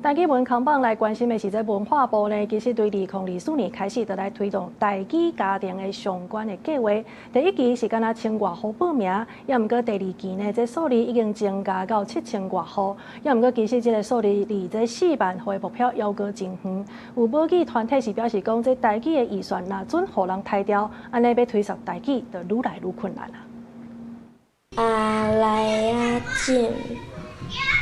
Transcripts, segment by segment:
台語文扛棒來關心的是，這文化部呢，其實對2024年開始就來推動台語家庭的相關的計劃。第一期是干焦千外戶報名，也毋過第二期呢，這數字已經增加到7000外戶。也毋過其實這个數字離這4萬戶的目標猶閣真遠。有母語團體是表示講，這台語的預算若準予人刣掉，按呢欲推捒台語就愈來愈困難啦。阿來啊進，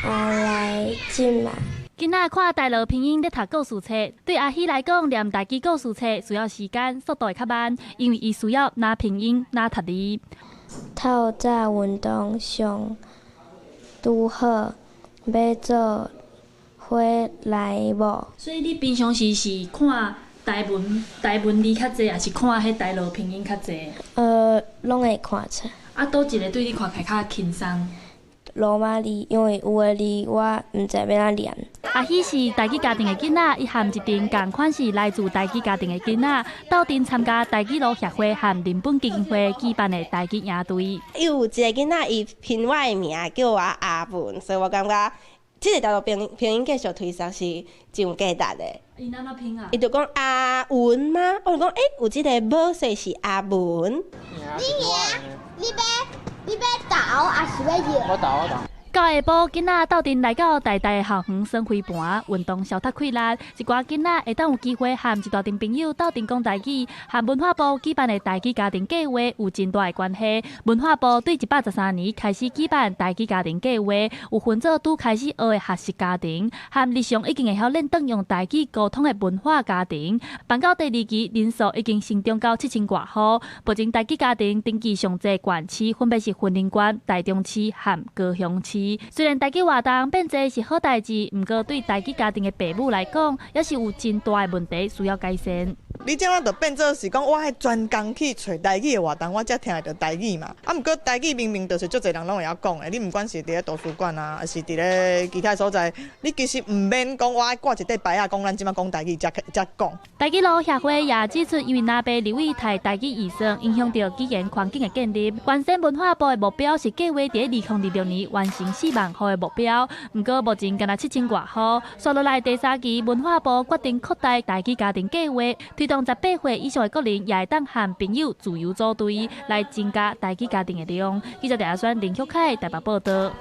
阿來進嘛。囡仔看大陸拼音咧讀故事冊，對阿希來講，念台語故事冊需要時間，速度會較慢，因為伊需要若拼音若讀字。透早運動上拄好，欲做伙來無？所以你平常時是看台文台文字較濟，抑是看彼大陸拼音較濟？攏會看冊。啊，佗一个對你看起來較輕鬆？羅馬字，因為有的字我毋知欲按怎念。阿希是台語家庭的囡仔，伊和一陣仝款是來自台語家庭的囡仔，鬥陣參加台語路協會和人本基金會舉辦的台語營隊。有一个囡仔，伊拼我的名叫我阿文，所以我感覺這个大陸拼拼音繼續推捒是真有價值的。伊按怎拼啊？伊就講阿文嗎？我就講欸，有這个無，所以是阿文。你贏，你欲投抑是欲贏？我投我投。到下晡，囡仔鬥陣來到台大校園耍飛盤，運動消脫氣力。一寡囡仔會當有機會和一大陣朋友鬥陣講台語，和文化部舉辦的台語家庭計劃有真大的關係。文化部對113年開始舉辦台語家庭計劃，有分做拄開始學的學習家庭，和日常已經會曉練轉用台語溝通的文化家庭。辦到第二期，人數已經成長到7000外戶。目前台語家庭登記上濟縣市分別是雲林縣、台中市和高雄市。雖然台語活動變濟是好代誌，毋過對台語家庭的爸母來講，也是有真大的問題需要改善。你這樣就變做是講，我愛專工去揣台語的活動，我才聽會著台語嘛。啊，毋過台語明明就是足濟人攏會曉講的，你毋管是佇咧圖書館啊，抑是佇咧其他所在，你其實毋免講我愛掛一塊牌仔，講咱這馬講台語才才講。台語路協會也指出，因為若爸立委刣台語預算，影響著語言環境的建立。原先文化部的目標是計劃佇2026年完成4萬戶的目標，毋過目前干焦7000外戶。紲落來第三期文化部決定擴大台語家庭計劃，推動18歲以上的國人也會當和朋友自由組隊，來增加台語家庭的量。記者鄭阿選、林旭凱台北報道。